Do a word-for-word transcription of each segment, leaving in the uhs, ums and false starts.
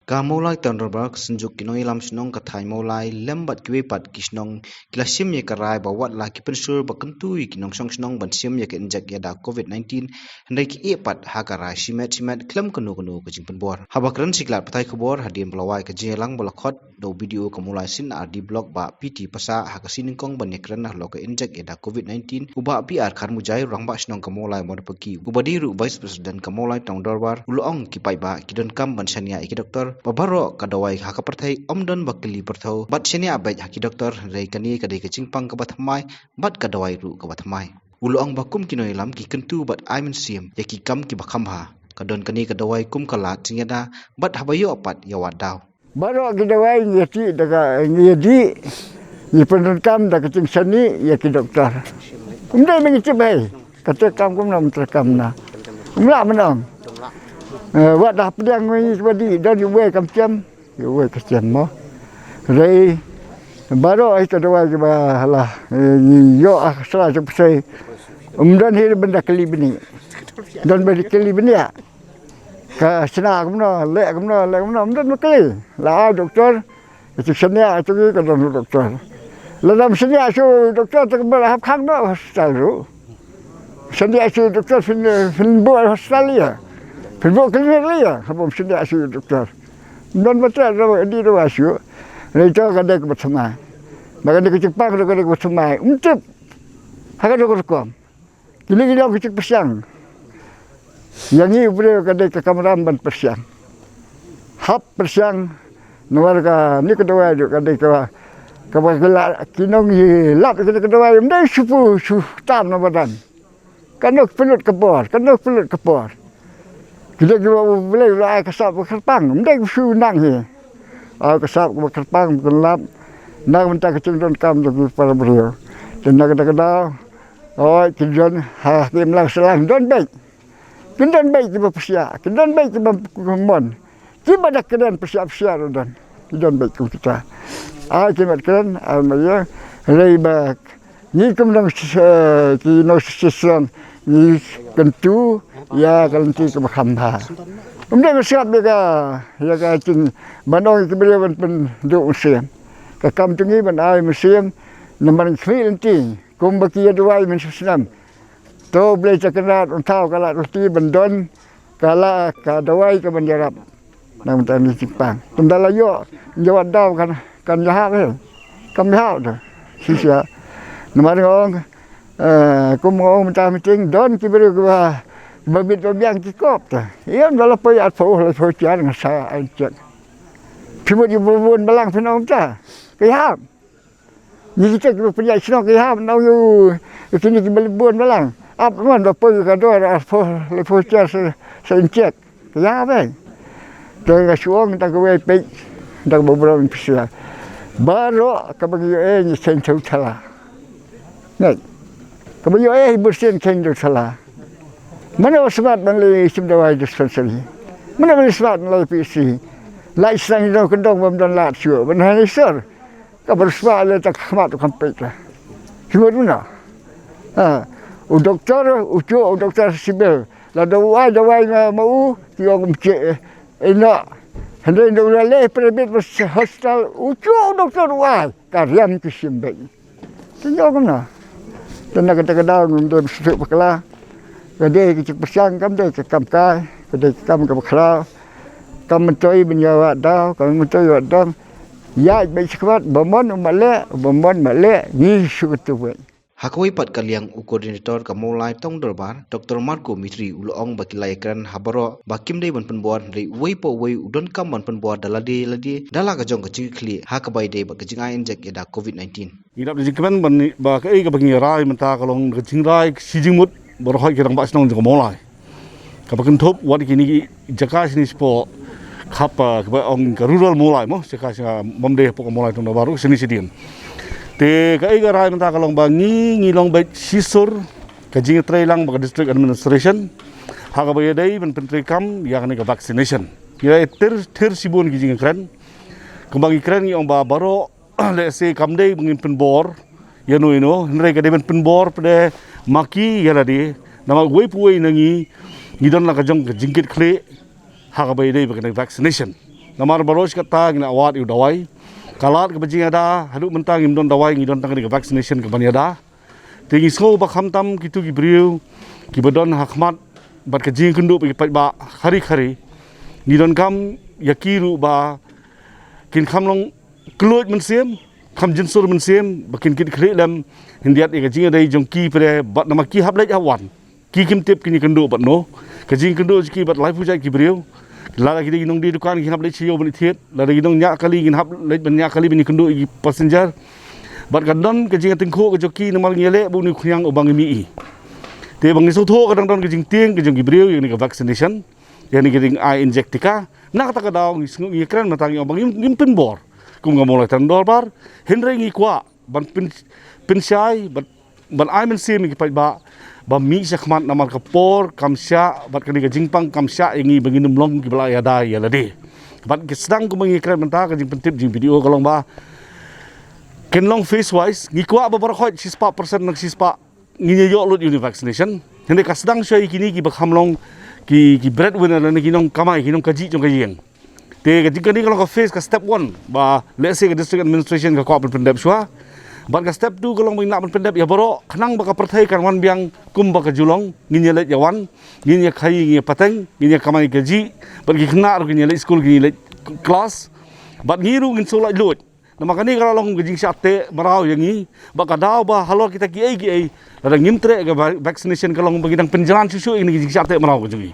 Ka Mawlai Town Dorbar, ka Synjuk ki Nongïalam Shnong ka thaiñ Mawlai lem bad kiwei pat ki shnong ki la shim ïa ka rai ba wat la ki pynshlur ba kyntu ïa ki nongshong shnong ban shim ïa ka injek ïada covid nineteen, hynrei ki ïeh pat ha ka rai shimet shimet khlem kano kano ka jingpynbor. Haba kren sha ki lad pathai khubor hadien ba la wai ka jingïalang ba la khot da u B D O ka Mawlai Shin R D Block, Bah P T Passah, ha ka sngi nyngkong ban ïakren halor ka injek ïada covid nineteen, u Bah B R Kharmujai, Rangbah Shnong ka Mawlai Monopoki, uba dei ruh Vice President ka Mawlai Town Dorbar, u la ong ki paidbah ki donkam ban shaniah ïa ki doktor, ba baroh ka dawai ha ka pyrthei ym don ba kylli pyrthew bad shaniah beit ha ki doktor, hynrei kane ka dei ka jingpang kaba thymmai bad ka dawai ruh kaba thymmai. U la ong ba kum ki nongïalam ki kyntu bad ai mynsiem ïa ki kam kiba kham bha. Ka don kane ka dawai kum ka lad jingïada bad haba ïoh pat ïa wad daw. Baroh ki dawai ngi ïa dih da ka, ngi ïa dih, ngi pyndonkam da ka jingshaniah ïa ki doktor. Ym dei ba ngi tip ei kata kam kumno, mynta kam na. Ym lah ban ong. Eh, wat da pdiang ngi ba dih, don uwei kam shem, uwei kam shem mo. Hynrei baroh hi ka dawai kiba la, eh, ngi ïoh ha ka sla jong pyrthei. Ym don hi ban da kylli bniah. Don ba da kylli bniah. Ka shna kumno, leh kumno, leh kumno, ym don ba kylli. La ai doktor, ka jingshaniah ïa ngi ka don doktor. Lada ym shaniah shuh doktor te kumba la hap khang noh hospital ruh. Shaniah shuh doktor phin, phin buh hospital ïa. Phin buh klinik ïa, haba ym shaniah shuh doktor. Ym don ba treh, ym don ba dih, ym don ba shuh. Hynrei to ka dei kaba thymmai. Ba ka dei ka jingpang, ka dei kaba thymmai. Ym tip ha kano ka rukom. Kine ki long ki jingpyrshang. Ïa ngi u briew ka dei ka kamram ban pyrshang. Hap pyrshang, namar kane ka dawai ruh ka dei kaba, kaba ki la, ki nongïalap ïa kane ka dawai, ym dei shu pu, shu tam na madan. Kano ka pynlut ka bor, kano ka pynlut ka bor. Ki dei kiba U Blei u la ai ka sap ka kyrpang, ym dei shu nang hi. Ai ka sap ka kyrpang, ka lap, na ka bynta ka jingdonkam jong ki para briew. Te na kata ka daw, oi, ki don ha ki imlang sahlang, don beit. Ki don beit kiba pyrshah, ki don beit kiba mon. Kiba da kren pyrshah pyrshah ruh don. Ki don beit kum kita. Ai ki mat kren, ai ma ïa, hynrei ba ngi kum nong, eh, ki nong shisha ngi kyntu ïa ka lynti kaba kham bha. Ym dei ba sngap ïa ka, ïa ka jing ban ong ïa ki briew ban pynduh mynsiem. Ka kam jong ngi ban ai mynsiem namar ngi khmih lynti kumba ki ïa duwai mynsiem snem. To Blei Trai Kynrad un thaw ka lad lynti ban don ka la ka dawai ka ban ïarap. Nang mynta ngi jingpang. Tymda la ïoh, ïoh daw kan, kan ïahap hi. Kam ïahap da. Shisha. Namar nga ong, eh, kum nga ong mynta meeting, don ki briew kiba, ba bit ba biang ki kop ta. Ïa, ynda la poi arphew, la poi tiar nga sa ai check. Phi mut ïa bun balang phin ong ta. Ka ïahap. Ngi kita kiba pynïaid shnong ki hap nang ïa u, ïa kine kiba leit bun balang. Ap man ba poi ka dor arphew, laiphew tiar sa, sa inchek. Ka ïa bang. Te ka shu ong da kawei peit, da kaba bro in pisa. Baroh kaba ngi ïoh eh ngi seng thaw thala. Ngai. Kaba ïoh eh bun sien seng thaw thala. Mano ba smat ban leit shim dawai dispensary. Mano ba smat ban leit P H C. Lait sdang ïa u kyndong bym don lad shuh. Ban han isor. Kaba riewspah leh ta ka khmat u kam peit ka. Ki mut mynno? Ha, u doktor, u juh, u doktor civil. Lada u ai dawai ma, ma u, ki ong um cheh, eh, ïeh noh. Hynrei nda u la leh private hospital, u juh u doktor u ai. Ka riam ki shim beit. Te ïoh kumno? Te na kata ka daw ngim dei ban sngewthuh bakla. Ka dei ka jingpyrshang, kam dei ka kam kai, ka dei ka kam kaba khraw. Kam myntoi ban ïa wad daw, kam myntoi wad dong. Ïaid beit shakhmat, ba mon u ma leh, ba mon ma leh, ngi shu kyntu beit. Ha kawei pat ka liang u coordinator ka Mawlai Town Dorbar, Doctor Marco Mitri, u la ong ba ki la ïakren ha baroh ba kim dei ban pynbor, hynrei uwei pa uwei u donkam ban pynbor da lade lade da la ka jong ka jingkitkhlieh ha kaba ïadei bad ka jingai injek ïada covid nineteen. Ngi dap da jingkmen ban, ba kaei kaba ngi rai mynta ka long ka jingrai shi jingmut baroh ki rangbah shnong jong ka Mawlai. Kaba kynthup wat kine ki jaka shane shapoh, kaba ong ka rural Mawlai mo, jaka sha Mawlai, hapoh ka Mawlai Town Dorbar shane shadien. Te kaei ka rai mynta ka long ba ngi, ngi long beit shisur ka jingïatreilang bad ka district administration ha kaba ïadei ban pyntreikam ïa kane ka vaccination. Ngi la ïathir thir shibun ki jingkren. Kumba ngi kren ngi ong ba baroh lehse kam dei ba ngin pynbor ïano ïano, hynrei ka dei ban pynbor pat de ma ki ïa lade, namar uwei pa uwei na ngi, ngi don la ka jong ka jingkitkhlieh ha kaba ïadei bad kane vaccination. Namar baroh shi katta ngi la wad ïa u dawai. Ka lad kaba jingïada, haduh mynta ngim don dawai, ngi don tang kane ka vaccination kaban ïada. Te ngi sngew ba khamtam kito ki briew kiba don ha khmat bad ka jingkynduh bad ki paidbah khari khari, ngi donkam ïa ki ruh ba kin kham long kylluid mynsiem, kham jynsur mynsiem, ba kin kit khlieh lem hyndiat ïa ka jingïadei jong ki pat, bad namar ki hap leit hap wan. Ki kim tip kin ïakynduh bad no. Ka jingkynduh jong ki bad laiphew jait ki briew. Lada ki dei ki nongdie dukan kin hap leit sha ïew ban thied. Lada ki nongñiah kali kin hap leit ban ñiah kali ban ïakynduh ïa ki passenger. Bad ka don ka jingïatyngkhuh ka jong ki namar ngi ïaleh ba une u khñiang uba ngi mih. Te ba ngi sngewthuh ka dang don ka jingtieng ka jong ki briew ïa kane ka vaccination. Ïa kane ka jingai inject tika. Na kata ka daw ngi sngew ngi kren mynta ngi ong ba ngim, ngim pynbor kum ka Mawlai Tang Dorbar. Hynrei ngi kwah ban pyn, pynshai bad ban ai mynsiem ïa ki paidbah ba mih shakhmat namar ka por kam shah bad kane ka jingpang kam shah ïa ngi ba ngin ym long kiba la ïada ïa lade. Bad ka sdang kumba ngi kren mynta ka jingpyntip jong B D O ka long ba kin long phase wise, ngi kwah ba baroh khoit shispah percent na shispah ngin ïa ïoh lut ïa une u vaccination. Hynrei ka sdang shuwa ïa kine kiba kham long ki, ki breadwinner lane ki nongkamai, ki nongkajih jong ka ïing. Te ka jingkane ka long ka phase, ka step one ba lehse ka district administration ka kwah ban pyndep shuwa. Bad ka step two ka long ba ngin lah ban pyndep ïa baroh khnang ba ka pyrthei kan wan biang kumba ka ju long, ngin ïa leit ïa wan, ngin ïa khaii, ngin ïa pateng, ngin ïa kamai kajih. Bad ki khynnah ruh kin ïa leit skul, kin ïa leit klas. Bad ngi ruh ngin shu laitluid. Namar kane ka la long ka jingshah teh mraw ïa ngi, bad ka daw ba halor kita kiei kiei, lada ngim treh ka va-, vaccination ka long ba ngi dang pynjlan shuh shuh ïa kane ka jingshah teh mraw ka jong ngi.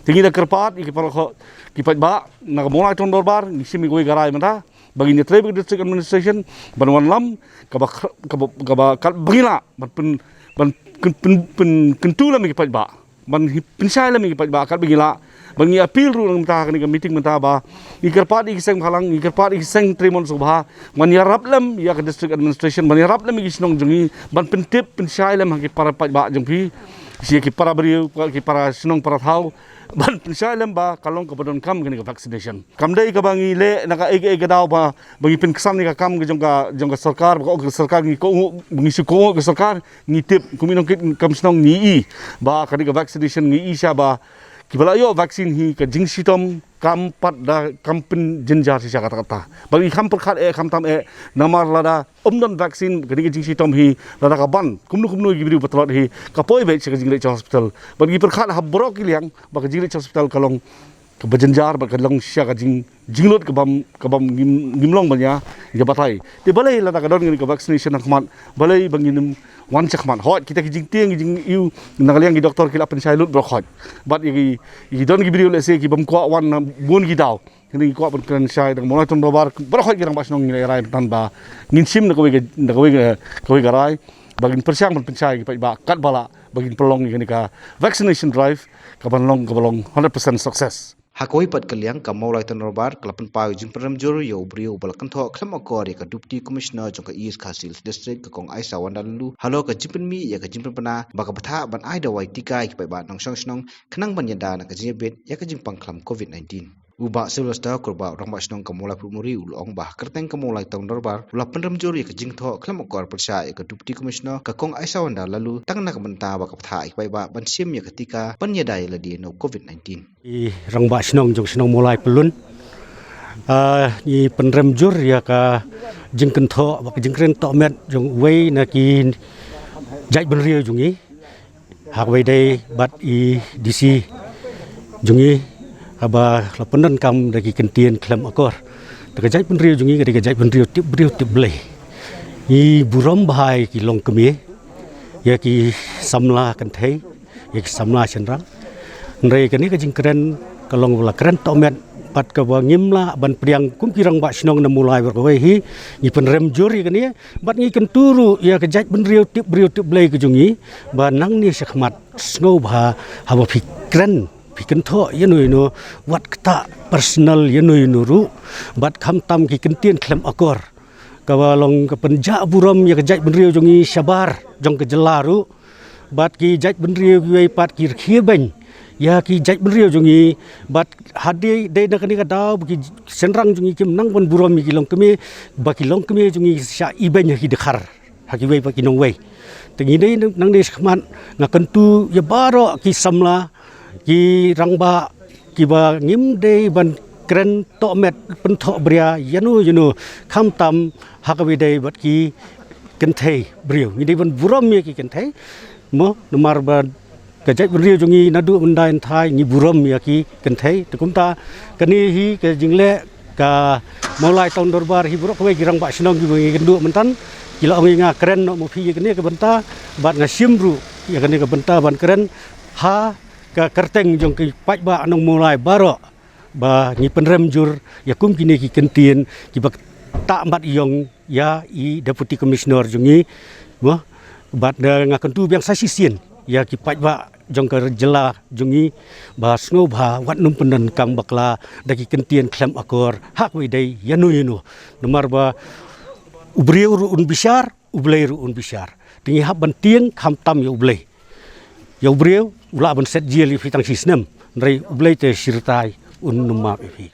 Te ngi da kyrpad ïa ki para kho, ki paidbah na ka Mawlai Tang Dorbar, ngi shim ïa kawei ka rai mynta ba ngin ïatrei bad ka district administration ban wanlam kaba kh-, kaba, kaba katba ngi lah ban pyn, ban pyn, pyn, pyn, kyntu lem ïa ki paidbah. Ban hi-, pynshai lem ïa ki paidbah katba ngi lah. Ban ngi appeal ruh na mynta ha kane ka meeting mynta ba ngi kyrpad ïa ki seng bhalang, ngi kyrpad ïa ki seng trei mon sngewbha ban ïarap lem ïa ka district administration, ban ïarap lem ïa ki shnong jong ngi, ban pyntip pynshai lem ha ki para paidbah jong phi, sha ki para briew, ki para shnong para thaw, ban pynshai lem ba ka long kaba donkam kane ka vaccination. Kam dei kaba ngi leh na kaei kaei ka daw ba, ba ngi pynksan ïa ka kam ka jong ka, jong ka sorkar, ba ka, ka sorkar ngi kohnguh, ba ngi shu kohnguh ka sorkar, ngi tip, kum ki nongkit kam shnong ngi i ba kane ka vaccination ngi i sha ba kiba la ïoh vaccine hi ka jingshitom kam pat da kam pynjynjar shisha katta katta. Bad ngi kham pyrkhat eh, kham tam eh, namar lada ym don vaccine kane ka jingshitom hi, lada ka ban kumno kumno ki briew ba tlot hi, ka poi beit sha ka jingleit sha hospital. Bad ngi pyrkhat ha baroh ki liang ba ka jingleit sha hospital ka long kaba jynjar bad ka long shisha ka jing, jinglut kabym, kabym ngim, ngim long ban ïa, ïa batai. Te balei lada ka don kane ka vaccination ha khmat, balei ba ngin ym wan shakhmat? Hooid, kita ki jingtieng, ki jingïoh na ka liang ki doktor ki la pynshai lut baroh khoit. Bad ïa ki, ïa ki don ki briew lehse kibym kwah wan na bun ki daw. Kane ngi kwah ban kren shai da ka Mawlai Tang Dorbar, baroh khoit ki rangbah shnong ngi la rai mynta ba ngin shim na kawei ka, na kawei ka, kawei ka rai ba ngin pyrshang ban pynshai ki paidbah katba lah ba ngin pynlong ïa kane ka vaccination drive kaban long, kaba long hundred percent success. Ha kawei pat ka liang ka Mawlai Tang Dorbar ka la pynpaw ïa ka jingpynrem jur ïa u briew uba la kynthoh khlem akor ïa ka Deputy Commissioner jong ka East Khasi Hills District, ka Kong Aisha Wanda Laloo, halor ka jingpynmih ïa ka jingpynbna ba ka bthah ban ai dawai tika ïa ki paidbah nongshong shnong khnang ban ïada na ka jingïabit ïa ka jingpang khlam covid nineteen. U Bah Sylvester Kurbah, u rangbah shnong ka Mawlai Photmuri, u la ong ba ha kyrteng ka Mawlai Tang Dorbar u la pynrem jur ïa ka jingthoh khlem akor pyrshah ïa ka Deputy Commissioner ka Kong Aisha Wanda Laloo tang na ka bynta ba ka bthah ïa ki paidbah ban shim ïa ka tika ban ïada ïa lade na u covid nineteen. I rangbah shnong jong shnong Mawlai Pyllun, ah, ngi pynrem jur ïa ka jingkynthoh bad ka jingkren tohmet jong uwei na ki jaitbynriew jong ngi, ha kawei dei bad i D C jong ngi, haba la pyndonkam da ki kyntien khlem akor. Te ka jaitbynriew jong ngi ka dei ka jaitbynriew tip briew tip Blei. Ngi burom bha ïa ki longkmie, ïa ki samla kynthei, ïa ki samla shynrang. Hynrei kane ka jingkren ka long ba la kren tohmet bad kaba ngim lah ban pdiang kum ki rangbah shnong na Mawlai baroh kawei hi. Ngi pynrem jur ïa kane bad ngi kyntu ruh ïa ka jaitbynriew tip briew tip Blei ka jong ngi ba nangne shakhmat sngewbha haba phi kren, phi kynthoh ïano ïano, wat kata personal ïano ïano ruh, bad khamtam ki kyntien khlem akor. Kaba long ka pynjah burom ïa ka jaitbynriew jong ngi shabar jong ka jylla ruh. Bad ki jaitbynriew kiwei pat ki rkhie beiñ ïa ki jaitbynriew jong ngi, bad hadien dei na kane ka daw ba ki shynrang jong ngi kim nang ban burom ïa ki longkmie, ba ki longkmie jong ngi shah ibeiñ ha ki dkhar ha kiwei pat ki nongwei. Te ngi dei nangne shakhmat nga kyntu ïa baroh ki samla, ki rangbah, kiba ngim dei ban kren tohmet, pynthoh bria ïano ïano, khamtam ha kaba ïadei bad ki kynthei briew. Ngi dei ban burom ïa ki kynthei, mo, namar ba ka jaitbynriew jong ngi naduh mynta hynthai ngi burom ïa ki kynthei. Te kumta kane hi ka jingleh ka Mawlai Town Dorbar hi, baroh kawei ki rangbah shnong kiba ngi kynduh mynta, ki la ong ïa nga kren noh ma phi ïa kane ka bynta, bad nga shim ruh ïa kane ka bynta ban kren ha ka kyrteng jong ki paidbah nong Mawlai baroh, ba ngi pynrem jur ïa kum kine ki kyntien kiba ktah mat ïong ïa i Deputy Commissioner jong ngi, mo, bad, eh, nga kyntu biang sa shisien ïa ki paidbah jong ka jylla jong ngi ba sngewbha wat nym pyndonkam bakla da ki kyntien khlem akor ha kaba ïadei ïano ïano, namar ba u briew ruh un bishar, U Blei ruh un bishar. Te ngi hap ban tieng khamtam ïa U Blei. Ïa u briew u lah ban set jel ïa phi tang shi snem, hynrei U Blei te shirtai un nym map ïa phi.